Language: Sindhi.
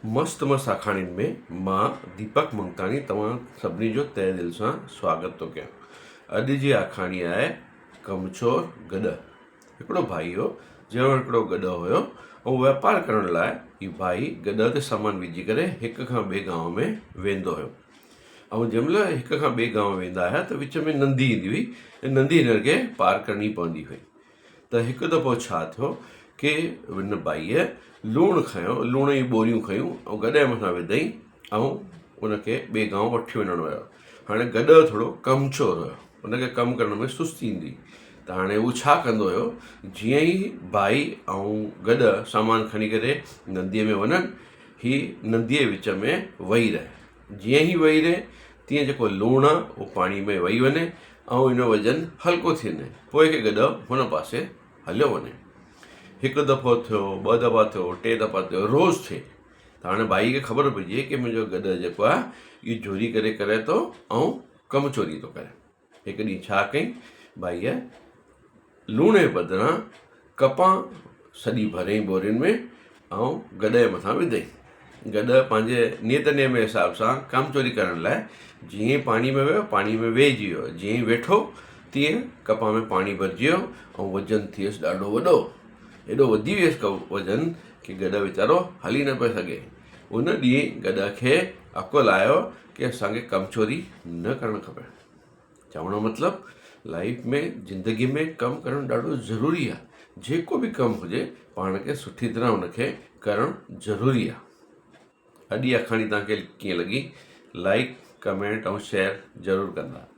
مست مست آکاڻين ۾ مان ديپڪ منگتاڻي توهان سڀني جو تهه دل سان سواگت ٿو ڪيان. اڄ جي آکاڻي آهي ڪمچور گڏهه. هڪڙو ڀائي هو جنهن وٽ هڪڙو گڏهه هيو ۽ واپار ڪرڻ لاء هي ڀائي گڏهه تي سامان وجهي ڪري هڪ کان ٻئي گانو ۾ ويندو هيو ۽ جنهن مهل هڪ کان ٻئي گانو ويندا هيا ته وچ ۾ ندي ايندي هئي ۽ ندي هنن کي پار ڪرڻي پوندي هئي. ته هڪ دفعو ڇا ٿيو ڪي هن ڀائيء لوڻ کنيو، لوڻ جون ٻوريون کنيون ۽ گڏهه مٿان وڌائين ۽ ان کي ٻئي گانو وٺي وڃڻ ويو. هاڻي گڏهه ٿورو ڪمچور هيو، ان کي ڪم ڪرڻ ۾ سستي ايندي هئي ته هاڻي هو ڇا ڪندو هيو، جيئن ئي ڀائي ۽ گڏهه سامان کڻي ڪري نديء ۾ وڃن، هي نديء جي وچ ۾ ويهي رهي. جيئن ئي وهي رهي تيئن جيڪو لوڻ آ اهو پاڻي ۾ وهي وڃي ۽ ان جو وزن هلڪو ٿي وڃي پوء کي گڏهه هن پاسي هليو وڃي. هڪ دفعو ٿيو، ٻه دفعا ٿيو، ٽي دفعا ٿيو، روز ٿئي ته هاڻي ڀائي کي خبر پئجي وئي ڪي منهنجو گڏهه جيڪو آ اهو چوري ڪري ڪري ٿو ۽ ڪم چوري ٿو ڪري. هڪ ڏينهن ڇا ڪئين ڀائيء لوڻي بدران ڪپان سڄي ڀريائين ٻورين ۾ ۽ گڏهه مٿان وڌائين. گڏهه پنهنجي نيت نيم جي حساب سان ڪم چوري ڪرڻ لاء جيئن ئي پاڻي ۾ ويو، پاڻي ۾ ويهجي ويو. جيئن ئي ويٺو تيئن ڪپان ۾ پاڻي ڀرجي ويو ۽ وزن ٿيس ڏاڍو وڏو. ايڏو وڌي ويس وزن ڪي گڏهه ويچارو هلي نه پيو سگهي. ان ڏينهن گڏهه کي عقل آيو ڪي اسان کي ڪم چوري نه ڪرڻ کپي. چوڻ جو مطلب لائيف ۾ زندگي ۾ ڪم ڪرڻ ڏاڍو ضروري آهي جيڪو به ڪم هجي پاڻ کي سٺي طرح ان کي ڪرڻ ضروري آهي اڄ جي آکاڻي توهان کي ڪيئن لڳي لائيڪ ڪمينٽ ۽ شيئر ضرور ڪندا.